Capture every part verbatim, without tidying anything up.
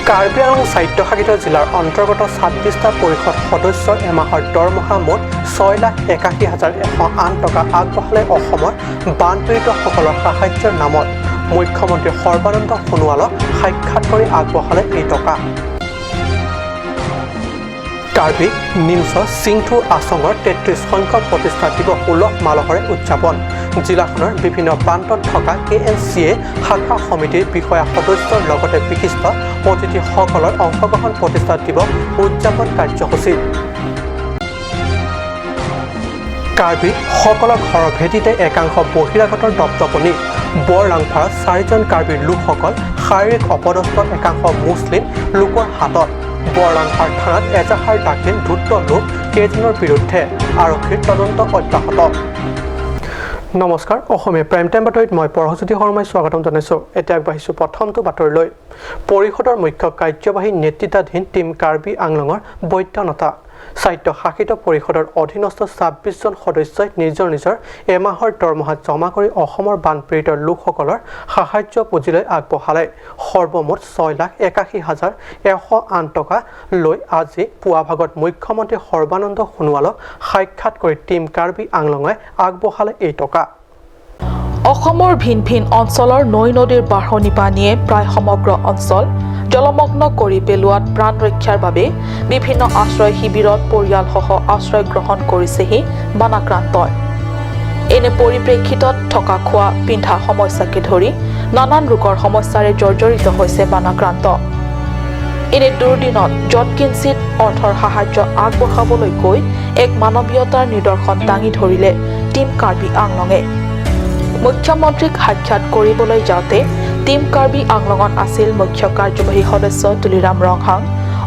কাৰ্বি আংলং স্বায়ত্তশাসিত জিলাৰ অন্তৰ্গত ছাব্বিছটা পৰিষদ সদস্যৰ এমাহৰ দৰমহা মুঠ ছয় লাখ একাশী হাজাৰ এশ আঠ টকা আগবঢ়ালে অসমৰ বানপীড়িতসকলৰ সাহায্যৰ নামত। মুখ্যমন্ত্ৰী সৰ্বানন্দ সোণোৱালক সাক্ষাৎ কৰি আগবঢ়ালে এই টকা। কাৰ্বি নিমছৰ চিংথু আছঙৰ তেত্ৰিশ সংখ্যক প্ৰতিষ্ঠা দিৱস উলহ মালহেৰে উদযাপন। জিলাখনৰ বিভিন্ন প্ৰান্তত থকা কে এন চি এ শাখা সমিতিৰ বিষয়া সদস্যৰ লগতে বিশিষ্ট অতিথিসকলৰ অংশগ্ৰহণ প্ৰতিষ্ঠা দিৱস উদযাপন কাৰ্যসূচীত। কাৰ্বিসকলৰ ঘৰৰ ভেটিতে একাংশ বহিৰাগতৰ দপদপনি। বৰলাংফাৰ চাৰিজন কাৰ্বি লোকসকল শাৰীৰিক অপদস্থ একাংশ মুছলিম লোকৰ হাতত। বৰলাংফাৰ থানাত এজাহাৰ দাখিল ধূৰ্ত লোক কেইজনৰ বিৰুদ্ধে। আৰক্ষীৰ তদন্ত অব্যাহত। নমস্কাৰ, অসমীয়া প্ৰাইম টাইম বাতৰিত মই পৰহজ্যোতি শৰ্মাই স্বাগতম জনাইছো। এতিয়া আগবাঢ়িছো প্ৰথমটো বাতৰিলৈ। পৰিষদৰ মুখ্য কাৰ্যবাহী নেতৃত্বাধীন টিম কাৰ্বি আংলঙৰ বৈদ্যনতা। স্বায়ত্তশাসিত পৰিষদৰ অধীনস্থ ছাব্বিছজন সদস্যই নিজৰ নিজৰ এমাহৰ দৰমহা জমা কৰি অসমৰ বানপীড়িত লোকসকলৰ সাহায্য পুঁজিলৈ আগবঢ়ালে। সৰ্বমুঠ ছয় লাখ একাশী হাজাৰ এশ আঠ টকা লৈ আজি পুৱা ভাগত মুখ্যমন্ত্ৰী সৰ্বানন্দ সোণোৱালক সাক্ষাৎ কৰি টিম কাৰ্বি আংলঙে আগবঢ়ালে এই টকা। অসমৰ ভিন ভিন অঞ্চলৰ নৈ নদীৰ বাঢ়নী পানীয়ে প্ৰায় সমগ্ৰ অঞ্চল জলমগ্ন কৰি পেলোৱাত প্ৰাণ ৰক্ষাৰ বাবে বিভিন্ন আশ্ৰয় শিবিৰত পৰিয়ালসহ আশ্ৰয় গ্ৰহণ কৰিছেহি বানাক্ৰান্তই। এনে পৰিপ্ৰেক্ষিতত থকা খোৱা পিন্ধা সমস্যাকে ধৰি নানান ৰোগৰ সমস্যাৰে জৰ্জৰিত হৈছে বানাক্ৰান্ত। এনে দুৰ্দিনত যৎকিঞ্চিত অৰ্থৰ সাহায্য আগবঢ়াবলৈ গৈ এক মানৱীয়তাৰ নিদৰ্শন দাঙি ধৰিলে টিম কাৰ্বি আংলঙে। মুখ্যমন্ত্ৰীক সাক্ষাৎ কৰিবলৈ যাওঁতে টিম কাৰ্বি আংলঙত আছিল মুখ্য কাৰ্যবাহী সদস্য তুলিৰাম ৰংহাং,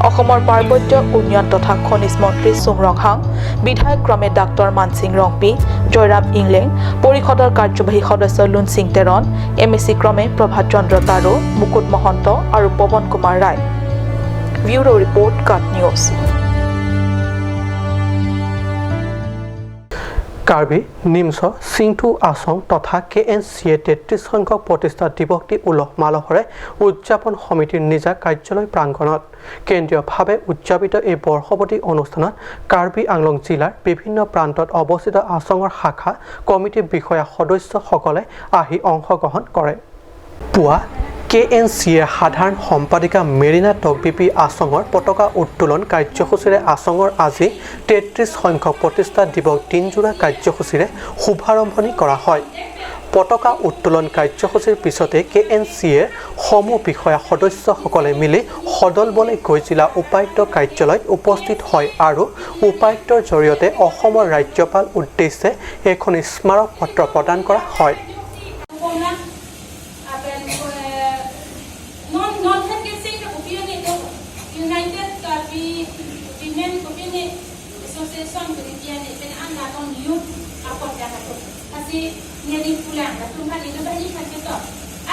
অসমৰ পাৰ্বত্য উন্নয়ন তথা খনিজ মন্ত্ৰী চুম ৰংহাং, বিধায়ক ক্ৰমে ডাক্তৰ মানসিং ৰংপি, জয়ৰাম ইংলেং, পৰিষদৰ কাৰ্যবাহী সদস্য লুনচিং তেৰণ, এম এ চি ক্ৰমে প্ৰভাত চন্দ্ৰ তাৰো, মুকুট মহন্ত আৰু পৱন কুমাৰ ৰায়। ব্যুৰ' ৰিপৰ্ট, কাট নিউজ। কাৰ্বি নিমছৰ চিংথু আছং তথা কে এন চি এ তেত্ৰিশ সংখ্যক প্ৰতিষ্ঠা দিৱসটি উলহ মালহেৰে উদযাপন সমিতিৰ নিজা কাৰ্যালয় প্ৰাংগণত। কেন্দ্ৰীয়ভাৱে উদযাপিত এই বৰ্ষপূৰ্তি অনুষ্ঠানত কাৰ্বি আংলং জিলাৰ বিভিন্ন প্ৰান্তত অৱস্থিত আছঙৰ শাখা কমিটিৰ বিষয়া সদস্যসকলে আহি অংশগ্ৰহণ কৰে। পুৱা কে এন চি এ সাধাৰণ সম্পাদিকা মেৰিনা তকবিবি আছঙৰ পতাকা উত্তোলন কাৰ্যসূচীৰে আছঙৰ আজি তেত্ৰিশ সংখ্যক প্ৰতিষ্ঠা দিৱস দিনজোৰা কাৰ্যসূচীৰে শুভাৰম্ভণি কৰা হয়। পতাকা উত্তোলন কাৰ্যসূচীৰ পিছতে কে এন চি এৰ সমূহ বিষয়া সদস্যসকলে মিলি সদল বলে গৈ জিলা উপায়ুক্ত কাৰ্যালয়ত উপস্থিত হয় আৰু উপায়ুক্তৰ জৰিয়তে অসমৰ ৰাজ্যপাল উদ্দেশ্যে এখন স্মাৰক পত্ৰ প্ৰদান কৰা হয়। Apen, eh, non, non kan ke sing ke kopi ani to, United Karbi Women kopi ani Association kopi ani pen an la tong youth apot ya to. Asi neli pulang la tum kan itu bani kan ke to.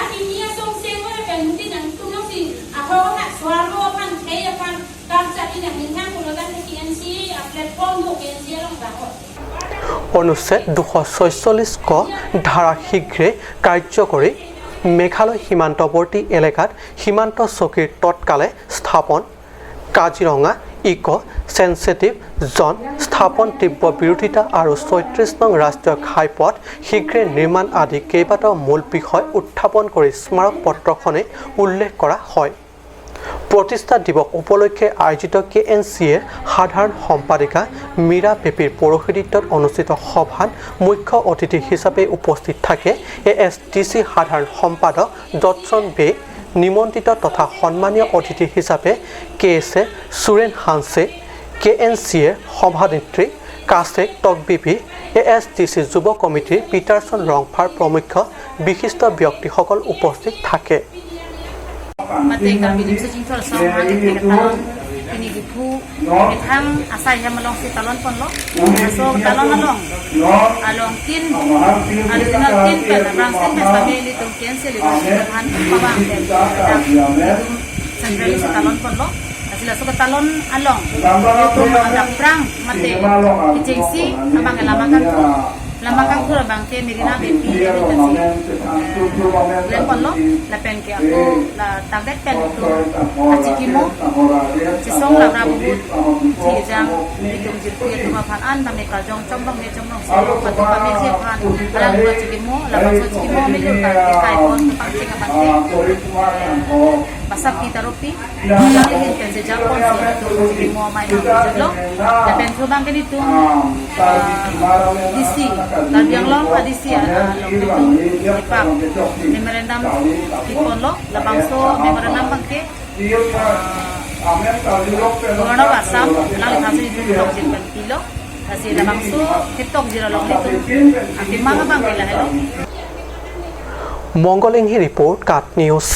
Ati ni asong sing ko pen muti nangtum lo si aho na suar lo pan kaya pan kam sa ini nang hintang kulo kan ke N C A platform mo ke N C A long bangot. অনুচ্ছেদ দুশ ছয়চল্লিছ ক ধাৰা শীঘ্ৰে কাৰ্যকৰী, মেঘালয় সীমান্তৱৰ্তী এলেকাত সীমান্ত চকীৰ তৎকালে স্থাপন, কাজিৰঙা ইক' চেন্সিটিভ জন স্থাপন তীব্ৰ বিৰোধিতা আৰু ছয়ত্ৰিশ নং ৰাষ্ট্ৰীয় ঘাইপথ শীঘ্ৰে নিৰ্মাণ আদি কেইবাটাও মূল বিষয় উত্থাপন কৰি স্মাৰক পত্ৰখনে উল্লেখ কৰা হয়। প্ৰতিষ্ঠা দিৱস উপলক্ষে আয়োজিত কে এন চি এৰ সাধাৰণ সম্পাদিকা মীৰা বেপীৰ পৌৰোহিত্যত অনুষ্ঠিত সভাত মুখ্য অতিথি হিচাপে উপস্থিত থাকে এ এছ ডি চি সাধাৰণ সম্পাদক ডটছন বে, নিমন্ত্ৰিত তথা সন্মানীয় অতিথি হিচাপে কে এছ এ সুৰেন হানছে, কে এন চি এৰ সভানেত্ৰী কাছেক তকবিবি, এ এছ ডি চি যুৱ কমিটিৰ পিটাৰছন ৰংফাৰ প্ৰমুখ্য বিশিষ্ট ব্যক্তিসকল উপস্থিত থাকে। Mate kami di sejing thor sama di kita talon ini di phu methang asai hem along si talon ponlo. So talon along, along tin, original tin pen, abrang tin pen kami ini tum ken si lihat kan pabang pen. Centrally si talon ponlo. Asila so talon along, tum ada prang mate kicing si abang elama kan tu. Lama kangthur abang ke Merina Devi, Merina Devi. Lempon lo, lapen ke ako la target pen itu achikimo, chisong labra bubut, chijang, itum jirpi atum aphan an tame kajong chomrong ne chomrong se, patu pame ji aphan, alang dua achikimo, labangso achikimo milur ka ke kaikon ke pangcheng abang ke, eh, basapi taropi, kali hin pen se jakon si itum achikimo amei nang jelo, lapen thu abang ke itum, ah, D C, Karbi Anglong a D C, ah, along itum ipak memorandum kipon lo, labangso memorandum abang ke, ah, Governor of Assam, alangli aphan si itum tokjir pen pilo, lasi labangso ketokjir along itum akemang abang ke lahelo. Mongol Inghi report, KAT News.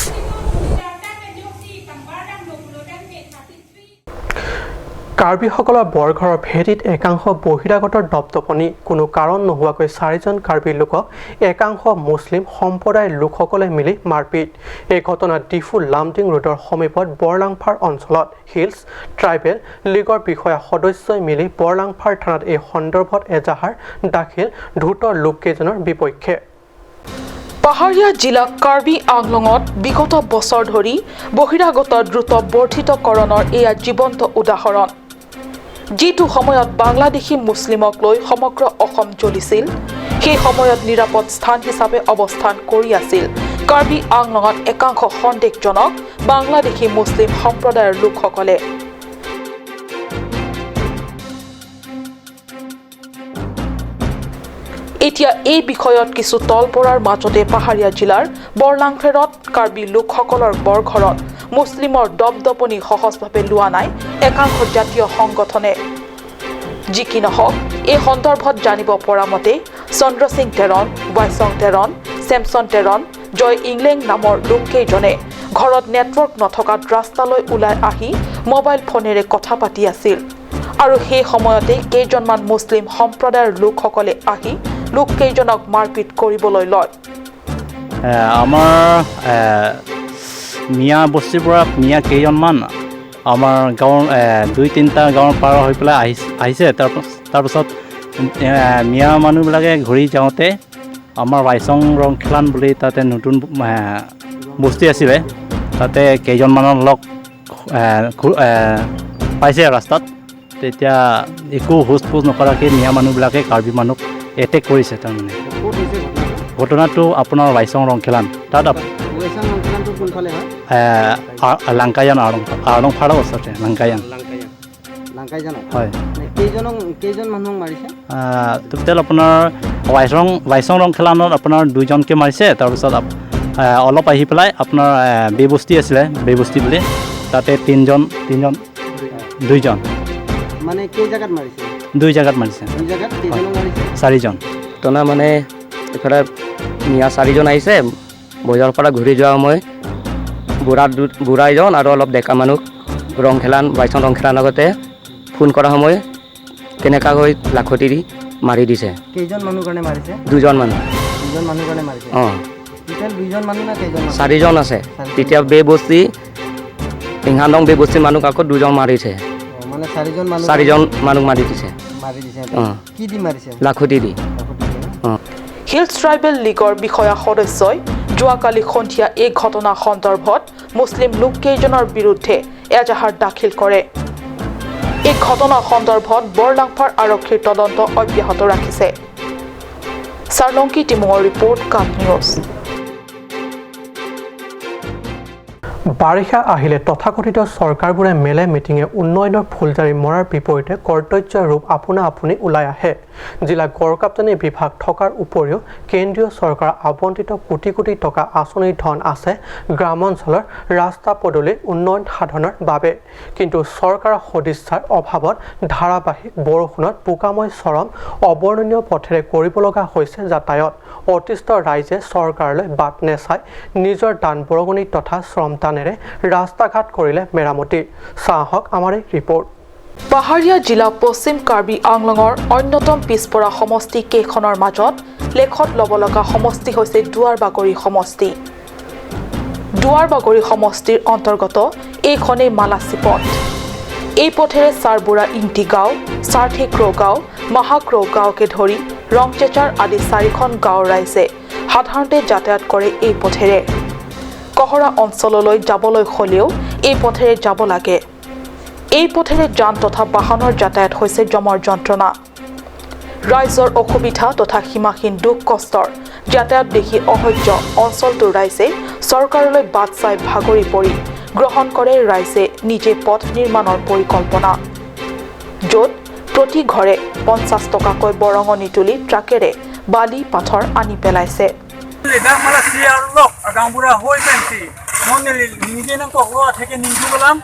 কাৰ্বিসকলৰ বৰঘৰৰ ভেটিত একাংশ বহিৰাগতৰ দপদপনি, কোনো কাৰণ নোহোৱাকৈ চাৰিজন কাৰ্বি লোকক একাংশ মুছলিম সম্প্ৰদায়ৰ লোকসকলে মিলি মাৰপিট। এই ঘটনাত ডিফু লামডিং ৰোডৰ সমীপত বৰলাংফাৰ অঞ্চলত হিলছ ট্ৰাইবেল লীগৰ বিষয়া সদস্যই মিলি বৰলাংফাৰ থানাত এই সন্দৰ্ভত এজাহাৰ দাখিল ধৃত লোককেইজনৰ বিপক্ষে। পাহাৰীয়া জিলা কাৰ্বি আংলঙত বিগত বছৰ ধৰি বহিৰাগতৰ দ্ৰুত বৰ্ধিতকৰণৰ এয়া জীৱন্ত উদাহৰণ। যিটো সময়ত বাংলাদেশী মুছলিমক লৈ সমগ্ৰ অসম জ্বলিছিল, সেই সময়ত নিৰাপদ স্থান হিচাপে অৱস্থান কৰি আছিল কাৰ্বি আংলঙত একাংশ সন্দেহজনক বাংলাদেশী মুছলিম সম্প্ৰদায়ৰ লোকসকলে। এতিয়া এই বিষয়ত কিছু তলপৰাৰ মাজতে পাহাৰীয়া জিলাৰ বৰলাংফেৰত কাৰ্বি লোকসকলৰ বৰঘৰত মুছলিমৰ দপদপনি সহজভাৱে লোৱা নাই একাংশ জাতীয় সংগঠনে। যি কি নহওক, এই সন্দৰ্ভত জানিব পৰা মতে, চন্দ্ৰ সিং তেৰণ, ৱাইচং তেৰণ, ছেমছন তেৰণ, জয় ইংলেং নামৰ লোককেইজনে ঘৰত নেটৱৰ্ক নথকাত ৰাস্তালৈ ওলাই আহি মোবাইল ফোনেৰে কথা পাতি আছিল। আৰু সেই সময়তে কেইজনমান মুছলিম সম্প্ৰদায়ৰ লোকসকলে আহি লোককেইজনক মাৰপিট কৰিবলৈ লয়। এ, আমাৰ, এ, মিয়া বস্তিৰ পৰা মিয়া কেইজনমান আমাৰ গাঁৱৰ, এ, দুই তিনিটা গাঁৱৰ পাৰ হৈ পেলাই আহি-, আহিছে। তাৰ পাছ-, তাৰপাছত, এ, মিয়া মানুহবিলাকে ঘূৰি যাওঁতে আমাৰ ৱাইচং ৰংখেলান বুলি তাতে নতুন, এ, বস্তি আছিলে, তাতে কেইজনমানৰ লগ, এ, ঘূ-, এ, পাইছে ৰাস্তাত। তেতিয়া একো হুচ পুচ নকৰাকে মিয়া মানুহবিলাকে কাৰ্বি মানুহক এটেক কৰিছে তাৰমানে। ক'ত হৈছে ঘটনাটো? ঘটনাটো আপোনাৰ ৱাইচং ৰংখেলান। তাত আপ-, ৱাইচং ৰংখেলানটো কোনফালে হয়? এ, আ-, লাংকায়ান আৰং-, আৰংফাৰৰ ওচৰতে, লাংকায়ান। লাংকায়ান। লাংকাইজানত? হয়। মানে কেইজনক, কেইজন মানুহক মাৰিছে? আহ, টোটেল আপোনাৰ ৱাইচং, ৱাইচং ৰংখেলানত আপোনাৰ দুইজনকে মাৰিছে। তাৰপিছত আপ-, আহ, অলপ আহি পেলাই আপোনাৰ, আহ, বেবস্তি আছিলে, বেবস্তি বুলি, তাতে তিনিজন, তিনিজন, দুইজন। মানে কেই জেগাত মাৰিছে? দুই জেগাত মাৰিছে। দুই জেগাত? কেইজনক মাৰিছে? চাৰিজন। ঘটনা মানে এইফালে মিয়া চাৰিজন আহিছে, বজাৰৰ পৰা ঘূৰি যোৱা সময় বুঢ়া দু-, বুঢ়া এজন আৰু অলপ ডেকা মানুহ ৰংখেলান, ৱাইচং ৰংখেলান আগতে ফোন কৰা সময় কেনেকাকৈ লাখুটি দি মাৰি দিছে। কেইজন মানুহ কাৰণে মাৰিছে? দুজন মানুহ। দুজন মানুহ কাৰণে মাৰিছে? অ। টোটেল দুইজন মানুহ না কেইজন মানুহ? চাৰিজন আছে। চাৰিজন। তেতিয়া বেবস্তি, ইংহানদং বেবস্তি মানুহ আকৌ দুজন মাৰিছে। অ, মানে চাৰিজন মানুহ চাৰিজন মানুহ মাৰি দিছে। মাৰি দিছে। অ। কি দি মাৰিছে? লাখুটি দি। লাখুটি দি ন? অ। হিলছ ট্ৰাইবেল লীগৰ বিষয়া সদস্যই যোৱাকালি সন্ধিয়া এই ঘটনা সন্দৰ্ভত মুছলিম লোককেইজনৰ বিৰুদ্ধে এজাহাৰ দাখিল কৰে। এই ঘটনা সন্দৰ্ভত বৰলাংফাৰ আৰক্ষীৰ তদন্ত অব্যাহত ৰাখিছে। চাৰলংকি টিমুঙৰ ৰিপৰ্ট, কাট নিউজ। বাৰিষা আহিলে তথাকথিত চৰকাৰবোৰে মেলে মিটিঙে উন্নয়নৰ ফুলজাৰি মৰাৰ বিপৰীতে কৰ্তব্যৰ ৰূপ আপোনা আপুনি ওলাই আহে। জিলা গড়কাপ্তানি বিভাগ থকাৰ উপৰিও কেন্দ্ৰীয় চৰকাৰৰ আবণ্টিত কোটি কোটি টকা আঁচনিৰ ধন আছে গ্ৰামাঞ্চলৰ ৰাস্তা পদূলিৰ উন্নয়ন সাধনৰ বাবে। কিন্তু চৰকাৰৰ সদিচ্ছাৰ অভাৱত ধাৰাবাহিক বৰষুণত বোকাময় চৰম অবৰ্ণনীয় পথেৰে কৰিব লগা হৈছে যাতায়ত। অতিষ্ঠ ৰাইজে চৰকাৰলৈ বাট নেচাই নিজৰ দান বৰঙণি তথা শ্ৰম দানেৰে ৰাস্তা ঘাট কৰিলে মেৰামতি। চাওক আমাৰ এই ৰিপৰ্ট। পাহাৰীয়া জিলা পশ্চিম কাৰ্বি আংলঙৰ অন্যতম পিছপৰা সমষ্টি কেইখনৰ মাজত লেখত ল'ব লগা সমষ্টি হৈছে দুৱাৰবাগৰি সমষ্টি। দুৱাৰবাগৰি সমষ্টিৰ অন্তৰ্গত এইখনেই মালাচী পথ। এই পথেৰে চাৰবুৰা ইংটি গাঁও, চাৰ্থেক্ৰ গাঁও, মাহাক্ৰ গাঁওকে ধৰি ৰংচেচাৰ আদি চাৰিখন গাঁৱৰ ৰাইজে সাধাৰণতে যাতায়াত কৰে এই পথেৰে। কহৰা অঞ্চললৈ যাবলৈ হ'লেও এই পথেৰে যাব লাগে। এই পথেৰে যান তথা বাহনৰ যাতায়াত হৈছে যমৰ যন্ত্ৰণা। ৰাইজৰ অসুবিধা তথা সীমাহীন দুখ কষ্টৰ যাতায়াত দেখি অসহ্য অঞ্চলটোৰ ৰাইজে চৰকাৰলৈ বাট চাই ভাগৰি পৰি গ্ৰহণ কৰে ৰাইজে নিজে পথ নিৰ্মাণৰ পৰিকল্পনা, য'ত প্ৰতি ঘৰে পঞ্চাশ টকাকৈ বৰঙণি তুলি ট্ৰাকেৰে বালি পাথৰ আনি পেলাইছে। Ledak mala si arlok, agambura hoi pensi. Non neli ningje nangkoklo atheke ningju balam.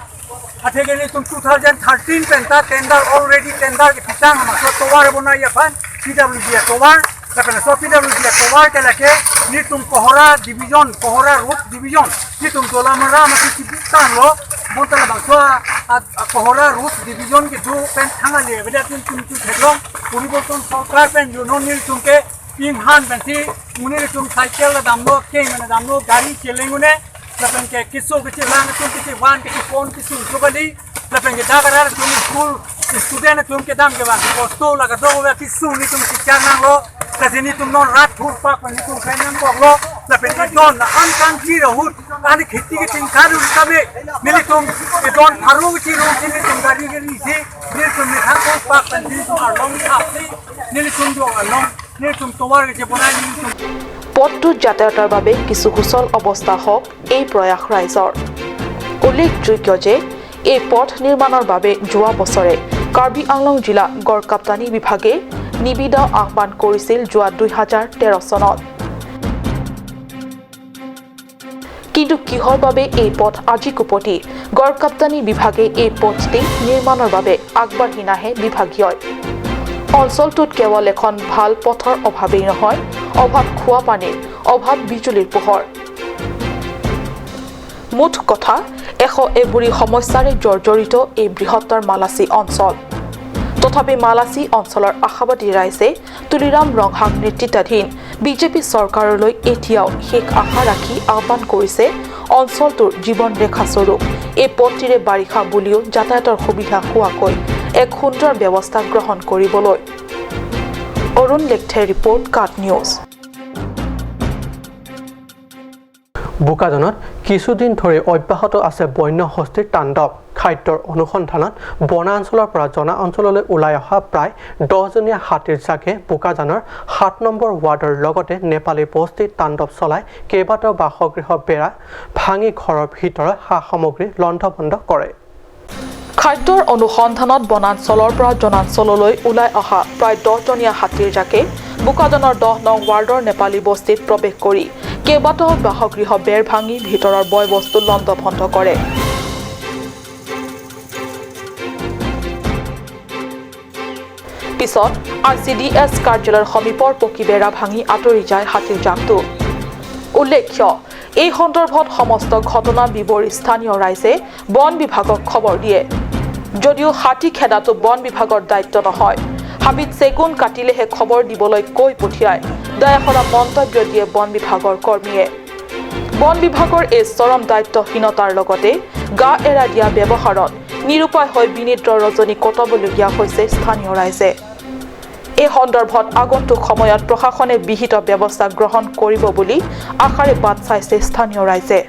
Atheke nelitum two thousand thirteen penta tender already tender kepitang, maso tovar bonai aphan P W D atovar. Lapen laso P W D atovar ke lake nelitum Kohora division, Kohora road division. Nelitum Dolamara masi sibuk tanglo. Bonta labangso a, a, a Kohora road division kedo pen thang ale beda tin tum tu theklong. Puriborton sorkar pen yo non nelitum ke pinghan pensi, muni nelitum cycle la damlo, keng la damlo, gari cheleng un-e, lapen ke keso kechelang atum kechevan kechepon keso chokali, lapen ke dak arat atum school student atum kedam kevang kosto la kedo keso nelitum kechang nanglo, lasi nelitum non rat thurpak pen nelitum kai nangkoklo, lapen ke don la an kangchi ra ahut, ani kheti keting kadu kame, nelitum ke don pharo kechi ro si nelitum gari gari si, nelitum methang thurpak pen nelitum arlong thap si, nelitum do arlong. পথটো যাতায়াতৰ বাবে কিছু সুচল অৱস্থা হওক, এই প্ৰয়াস ৰাইজৰ। উল্লেখযোগ্য যে এই পথ নিৰ্মাণৰ বাবে যোৱা বছৰে কাৰ্বি আংলং জিলা গড় কাপ্তানি বিভাগে নিবিদা আহ্বান কৰিছিল যোৱা দুই হাজাৰ তেৰ চনত। কিন্তু কিহৰ বাবে এই পথ আজি কুপতি? গড় কাপ্তানি বিভাগে এই পথটি নিৰ্মাণৰ বাবে আগবাঢ়ি নাহে বিভাগীয়ই। অঞ্চলটোত কেৱল এখন ভাল পথৰ অভাৱেই নহয়, অভাৱ খোৱা পানীৰ, অভাৱ বিজুলীৰ পোহৰ। মুঠ কথা, এশ এবুৰি সমস্যাৰে জৰ্জৰিত এই বৃহত্তৰ মালাচী অঞ্চল। তথাপি মালাচী অঞ্চলৰ আশাবাদী ৰাইজে তুলিৰাম ৰংহাং নেতৃত্বাধীন বিজেপি চৰকাৰলৈ এতিয়াও শেষ আশা ৰাখি আহ্বান কৰিছে অঞ্চলটোৰ জীৱন ৰেখা স্বৰূপ এই পথটিৰে বাৰিষা বুলিও যাতায়াতৰ সুবিধা হোৱাকৈ এক সুন্দৰ ব্যৱস্থা গ্ৰহণ কৰিবলৈ। অৰুণ লেকথেৰ ৰিপৰ্ট, কাট নিউজ। বোকাজানত কিছুদিন ধৰি অব্যাহত আছে বন্য হস্তীৰ তাণ্ডৱ। খাদ্যৰ অনুসন্ধানত বনাঞ্চলৰ পৰা জনা অঞ্চললৈ ওলাই অহা প্ৰায় দহজনীয়া হাতীৰ জাকে বোকাজানৰ সাত নম্বৰ ৱাৰ্ডৰ লগতে নেপালী বস্তিত তাণ্ডৱ চলাই কেইবাটাও বাসগৃহ বেৰা ভাঙি ঘৰৰ ভিতৰৰ সা সামগ্ৰী লণ্ডভণ্ড কৰে। খাদ্যৰ অনুসন্ধানত বনাঞ্চলৰ পৰা জনাঞ্চললৈ ওলাই অহা প্ৰায় দহজনীয়া হাতীৰ জাকে বোকাজানৰ দহ নং ৱাৰ্ডৰ নেপালী বস্তিত প্ৰৱেশ কৰি কেইবাটাও বাসগৃহ বেৰ ভাঙি ভিতৰৰ বয় বস্তু লণ্ডভণ্ড কৰে। পিছত আৰ চি ডি এছ কাৰ্যালয়ৰ সমীপৰ পকী বেৰা ভাঙি আঁতৰি যায় হাতীৰ জাকটো। উল্লেখ্য, এই সন্দৰ্ভত সমস্ত ঘটনা বিৱৰি স্থানীয় ৰাইজে বন বিভাগক খবৰ দিয়ে। যদিও হাতী খেদাটো বন বিভাগৰ দায়িত্ব নহয়, হাবিত চেগুন কাটিলেহে খবৰ দিবলৈ কৈ পঠিয়ায়, দয়া কৰা মন্তব্য দিয়ে বন বিভাগৰ কৰ্মীয়ে। বন বিভাগৰ এই চৰম দায়িত্বহীনতাৰ লগতে গা এৰা দিয়া ব্যৱহাৰত নিৰুপায় হৈ বিনীত ৰজনী কটাবলগীয়া হৈছে স্থানীয় ৰাইজে। এই সন্দৰ্ভত আগন্তুক সময়ত প্ৰশাসনে বিহিত ব্যৱস্থা গ্ৰহণ কৰিব বুলি আশাৰে বাট চাইছে স্থানীয় ৰাইজে।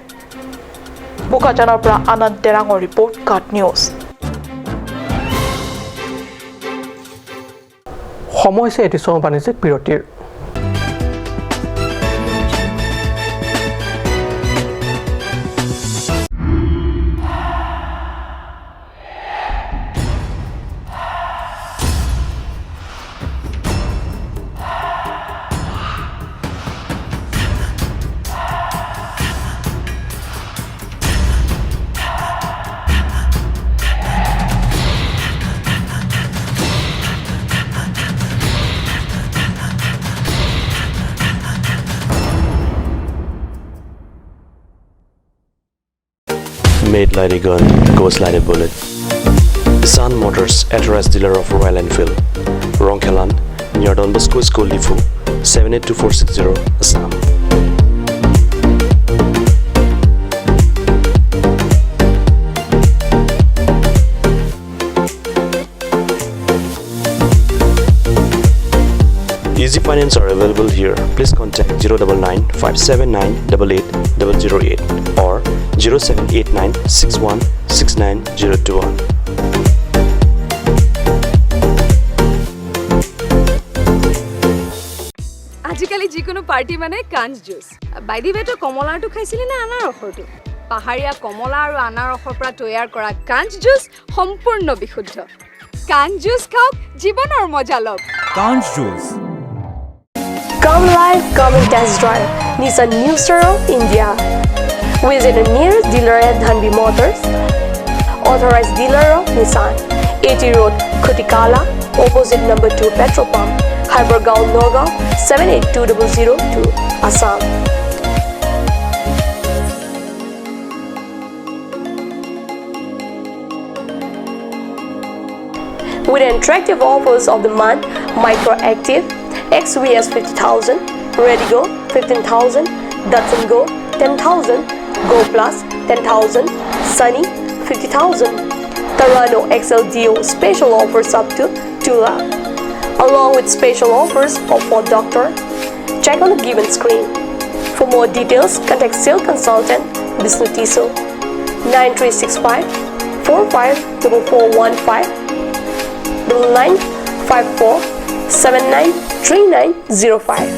বোকাজানৰ পৰা আনন্দ তেৰাঙৰ ৰিপৰ্ট, কাট নিউজ। সময় হৈছে এটি চমু বাণিজ্যিক বিৰতিৰ। Made like a gun, goes like a bullet. Sun Motors, authorized dealer of Royal Enfield. Rongkhelan, near Don Bosco School, Diphu, seven eight two four six zero, Assam. Easy Finance are available here. Please contact zero double nine five seven nine double eight double zero eight or zero seven eight nine six one six nine zero two one. আজিকালি যিকোনো পাৰ্টি মানে কাঞ্চ juice. By the ৱে, তই কমলাৰটো খাইছিলি নে আনাৰসৰটো? পাহাৰীয়া কমলা আৰু আনাৰসৰ পৰা তৈয়াৰ কৰা কাঞ্চ জুচ সম্পূৰ্ণ বিশুদ্ধ। কাঞ্চ জুচ খাওক, জীৱনৰ মজা লওক। কাঞ্চ juice. Come live, come and test drive Nissan New Star of India. Visit the nearest dealer at Dhanvi Motors, authorized dealer of Nissan, eighty Road, Khutikala, opposite number two petrol pump, Hypergaon, Nagaon, seven eight two double zero two, Assam. With attractive offers of the month, Micro Active, X V S fifty thousand, Redigo fifteen thousand, Datsun Go ten thousand, Go Plus ten thousand, Sunny fifty thousand, Terrano X L D O special offers up to two lakh, along with special offers of Ford Doctor. Check on the given screen. For more details, contact sales consultant Bishnu Tisso, nine three six five four five double four one five, double nine five four seven nine three nine zero five.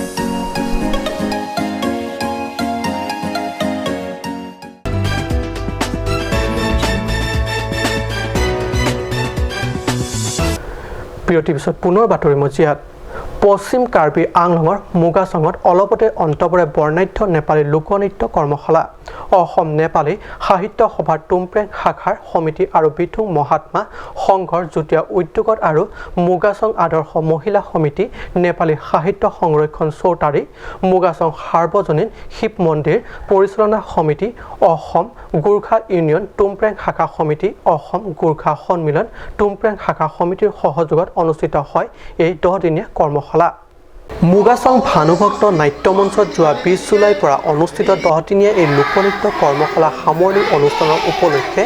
প্ৰিয় টিভি চাওক, পুনৰ বাতৰি মজিয়াত। পশ্চিম কাৰ্বি আংলঙৰ মুগাচঙত অলপতে অন্ত পৰে বৰ্ণাঢ্য নেপালী লোকনৃত্য কৰ্মশালা। অসম নেপালী সাহিত্য সভাৰ টুমপ্ৰেং শাখাৰ সমিতি আৰু বিথুং মহাত্মা সংঘৰ যুটীয়া উদ্যোগত আৰু মুগাচং আদৰ্শ মহিলা সমিতি, নেপালী সাহিত্য সংৰক্ষণ চৌতাৰী, মুগাচং সাৰ্বজনীন শিৱ মন্দিৰ পৰিচালনা সমিতি, অসম গোৰ্খা ইউনিয়ন টুমপ্ৰেং শাখা সমিতি, অসম গোৰ্খা সন্মিলন টুমপ্ৰেং শাখা সমিতিৰ সহযোগত অনুষ্ঠিত হয় এই দহ দিনীয়া কৰ্মশালা। মুগাচং ভানুভক্ত নাট্যমঞ্চত যোৱা বিশ জুলাইৰ পৰা অনুষ্ঠিত দহ দিনীয়া এই লোকনৃত্য কৰ্মশালা সামৰণি অনুষ্ঠানৰ উপলক্ষে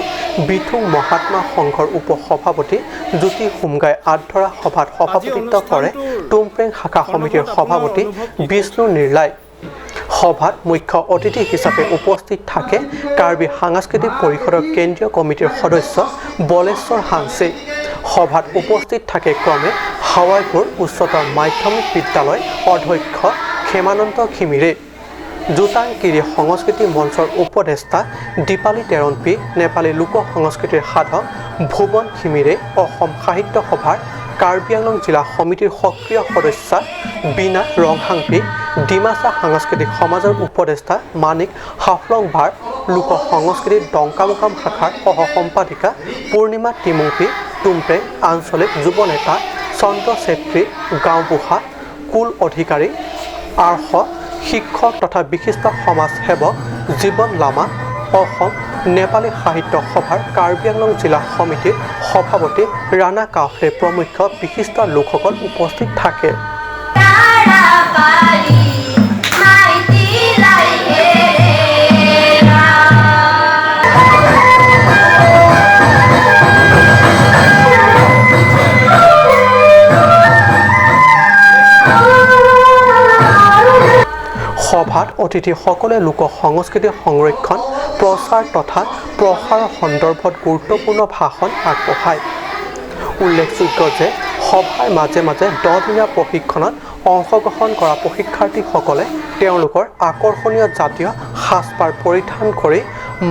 বিথুং মহাত্মা সংঘৰ উপ সভাপতি জ্যোতি হুমগাই আঁত ধৰা সভাত সভাপতিত্ব কৰে টুমপ্ৰেং শাখা সমিতিৰ সভাপতি বিষ্ণু নিৰ্লাই। সভাত মুখ্য অতিথি হিচাপে উপস্থিত থাকে কাৰ্বি সাংস্কৃতিক পৰিষদৰ কেন্দ্ৰীয় কমিটিৰ সদস্য বলেশ্বৰ হাংচে। সভাত উপস্থিত থাকে ক্ৰমে হাৱাইপুৰ উচ্চতৰ মাধ্যমিক বিদ্যালয় অধ্যক্ষ ক্ষেমানন্দ খিমিৰে, জোতাং কিৰি সংস্কৃতি মঞ্চৰ উপদেষ্টা দীপালী তেৰণপী, নেপালী লোক সংস্কৃতিৰ সাধক ভুৱন খিমিৰে, অসম সাহিত্য সভাৰ কাৰ্বি আংলং জিলা সমিতিৰ সক্ৰিয় সদস্যা বীণা ৰংহাংপী, ডিমাচা সাংস্কৃতিক সমাজৰ উপদেষ্টা মানিক হাফলং বাৰ, লোক সংস্কৃতি ডংকামুকাম শাখাৰ সহ সম্পাদিকা পূৰ্ণিমা টিমুংপী, টুমপ্ৰেং আঞ্চলিক যুৱ নেতা চন্দ্ৰ চেত্ৰী, গাঁওবুঢ়া কুল অধিকাৰী, আৰ্ষ শিক্ষক তথা বিশিষ্ট সমাজ সেৱক জীৱন লামা, অসম নেপালী সাহিত্য সভাৰ কাৰ্বি আংলং জিলা সমিতিৰ সভাপতি ৰাণা কাফে প্ৰমুখ্য বিশিষ্ট লোকসকল উপস্থিত থাকে। সভাত অতিথিসকলে লোক সংস্কৃতি সংৰক্ষণ, প্ৰচাৰ তথা প্ৰসাৰ সন্দৰ্ভত গুৰুত্বপূৰ্ণ ভাষণ আগবঢ়ায়। উল্লেখযোগ্য যে সভাৰ মাজে মাজে দহ দিনীয়া প্ৰশিক্ষণত অংশগ্ৰহণ কৰা প্ৰশিক্ষাৰ্থীসকলে তেওঁলোকৰ আকৰ্ষণীয় জাতীয় সাজপাৰ পৰিধান কৰি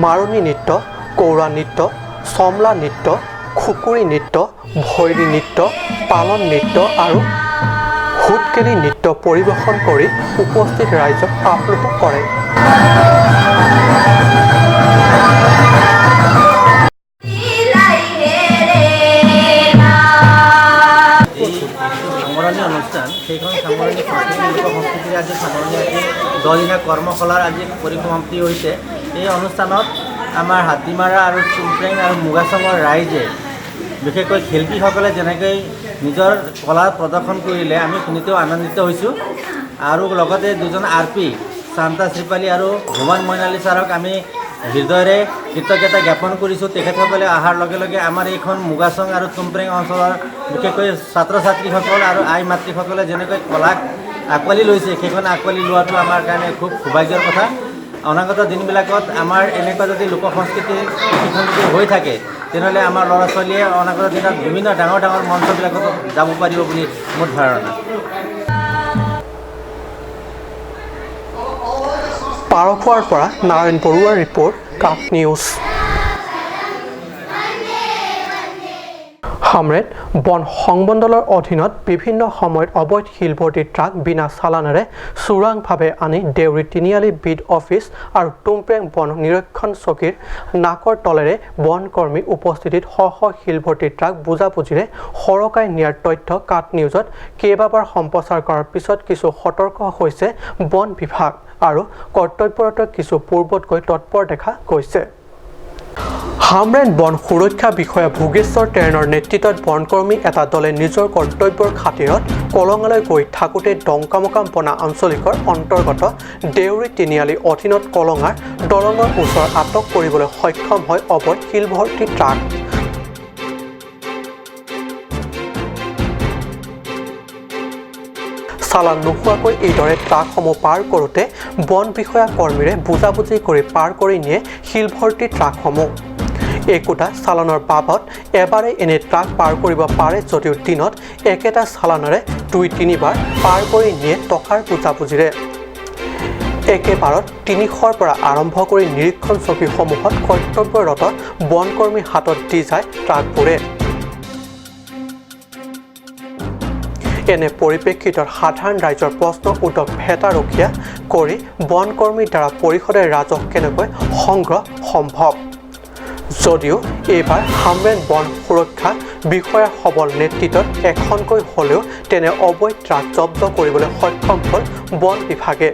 মাৰণী নৃত্য, কৌৰা নৃত্য, চমলা নৃত্য, খুকুৰি নৃত্য, ভৈৰী নৃত্য, পালন নৃত্য আৰু হুটকেলি নৃত্য পৰিৱেশন কৰি উপস্থিত ৰাইজক আপ্লুত কৰে। এই সামৰণি অনুষ্ঠান, সেইখন সামৰণি সংস্কৃতি, লোক সংস্কৃতিৰ আজি সামৰণি, আজি দহদিনীয়া কৰ্মশালাৰ আজি পৰিসমাপ্তি হৈছে। এই অনুষ্ঠানত আমাৰ হাতীমাৰা আৰু টুমপ্ৰেং আৰু মুগাচঙৰ ৰাইজে বিশেষকৈ শিল্পীসকলে যেনেকৈ নিজৰ কলা প্ৰদৰ্শন কৰিলে, আমি শুনিতেও আনন্দিত হৈছোঁ। আৰু লগতে দুজন আৰ পি, শান্তা শ্ৰীপালী আৰু ভুৱন মইনালী ছাৰক আমি হৃদয়ৰে কৃতজ্ঞতা জ্ঞাপন কৰিছোঁ। তেখেতসকলে অহাৰ লগে লগে আমাৰ এইখন মুগাচং আৰু টুমপ্ৰেং অঞ্চলৰ বিশেষকৈ ছাত্ৰ ছাত্ৰীসকল আৰু আই মাতৃসকলে যেনেকৈ কলাক আঁকোৱালি লৈছে, সেইখন আঁকোৱালি লোৱাটো আমাৰ কাৰণে খুব সৌভাগ্যৰ কথা। অনাগত দিনবিলাকত আমাৰ এনেকুৱা যদি লোক সংস্কৃতি প্ৰশিক্ষণ যদি হৈ থাকে, তেনেহ'লে আমাৰ ল'ৰা ছোৱালীয়ে অনাগত দিনত বিভিন্ন ডাঙৰ ডাঙৰ মঞ্চবিলাকত যাব পাৰিব বুলি মোৰ ধাৰণা। পাৰখোৱাৰ পৰা নাৰায়ণ বৰুৱাৰ ৰিপৰ্ট, কাট নিউজ। হামৰেণ বন সংমণ্ডলৰ অধীনত বিভিন্ন সময়ত অবৈধ শিলভৰ্তি ট্ৰাক বিনা চালানেৰে চোৰাংভাৱে আনি দেউৰী তিনিআলি বিট অফিচ আৰু টুমপ্ৰেং বন নিৰীক্ষণ চকীৰ নাকৰ তলেৰে বন কৰ্মী উপস্থিতিত শ শ শিলভৰ্তি ট্ৰাক বুজাবুজিৰে সৰকাই নিয়াৰ তথ্য কাট নিউজত কেইবাবাৰ সম্প্ৰচাৰ কৰাৰ পিছত কিছু সতৰ্ক হৈছে বন বিভাগ আৰু কৰ্তব্যৰত কিছু পূৰ্বতকৈ তৎপৰ দেখা গৈছে। হামৰেণ বন সুৰক্ষা বিষয়া ভোগেশ্বৰ তেৰণৰ নেতৃত্বত বনকৰ্মী এটা দলে নিজৰ কৰ্তব্যৰ খাতিৰত কলঙালৈ গৈ থাকোঁতে ডংকামকাম বনা আঞ্চলিকৰ অন্তৰ্গত দেউৰী তিনিআলি অধীনত কলঙাৰ দলঙৰ ওচৰত আটক কৰিবলৈ সক্ষম হয় অবৈধ শিলভৰ্তি ট্ৰাক। চালান নোহোৱাকৈ এইদৰে ট্ৰাকসমূহ পাৰ কৰোঁতে বন বিষয়া কৰ্মীৰে বুজাবুজি কৰি পাৰ কৰি নিয়ে শিলভৰ্তি ট্ৰাকসমূহ। একোটা চালানৰ বাবদ এবাৰে এনে ট্ৰাক পাৰ কৰিব পাৰে যদিও দিনত একেটা চালানেৰে দুই তিনিবাৰ পাৰ কৰি নিয়ে টকাৰ বুজাবুজিৰে। একেবাৰত তিনিশৰ পৰা আৰম্ভ কৰি নিৰীক্ষণ চকীসমূহত কৰ্তব্যৰত বনকৰ্মীৰ হাতত দি যায় ট্ৰাকবোৰে। এনে পৰিপ্ৰেক্ষিতত সাধাৰণ ৰাইজৰ প্ৰশ্ন উত্তৰ ভেটা ৰখীয়া কৰি বনকৰ্মীৰ দ্বাৰা পৰিষদে ৰাজহ কেনেকৈ সংগ্ৰহ সম্ভৱ। যদিও এইবাৰ হামৰেণ বন সুৰক্ষা বিষয়াৰ সবল নেতৃত্বত এখনকৈ হ'লেও তেনে অবৈধ ট্ৰাক জব্দ কৰিবলৈ সক্ষম হ'ল বন বিভাগে।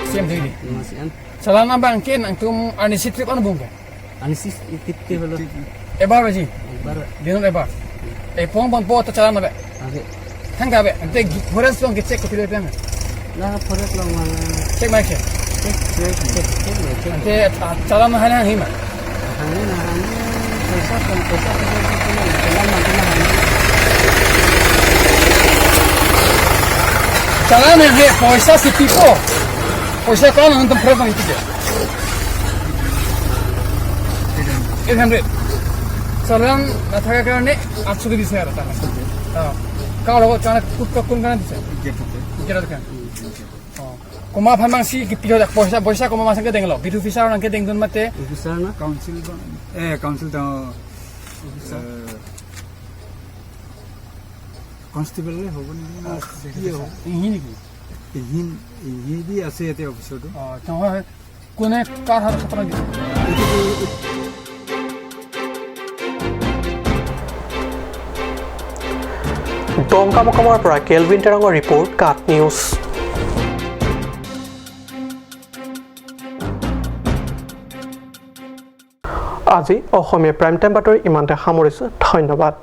Same thing ni. Mas yan. Salam abang kin ang tum arnisi trip ano bung ke? Arnisi trip ke bolo. Ebar baji. Ebar. Dinun ebar. Eh pong pon po ta salam abe. Abe. Thang ka abe. Ante forest long ke check ko tilo pang. Na forest long mana? Check mai check. Check check check check check. Ante salam hai na hima. Hangin na hangin. Poisa kong poisa kong poisa kong poisa kong. Salam hai poisa si tipo. Poisa kong ang tum pura pang itu. Eight hundred. Salam na thaka karone আঠশ ke dise ara tang. Ah. Kau lo karone kut ka kun karone dise. Eight hundred kan. Oh. Koma phan mang si kipi lo dak poisa poisa koma mang sang kedeng lo. Bidu visa orang kedeng dun mate. Officer na? Council ba? Eh, council ta. Officer. Eh, constable le hobo ni. Ah, কি হ'ব? ইহি নেকি? ইহি, ইহি দি আছে ইয়াতে অফিচতো। অ, নহয়। কোনে কাৰ হাতত খতৰা দিছে? এইটো ডংকামকমৰ পৰা কেলভিন তেৰাঙৰ ৰিপৰ্ট, কাট নিউজ। আজি অসমীয়া প্ৰাইম টাইম বাতৰি ইমানতে সামৰিছো। ধন্যবাদ।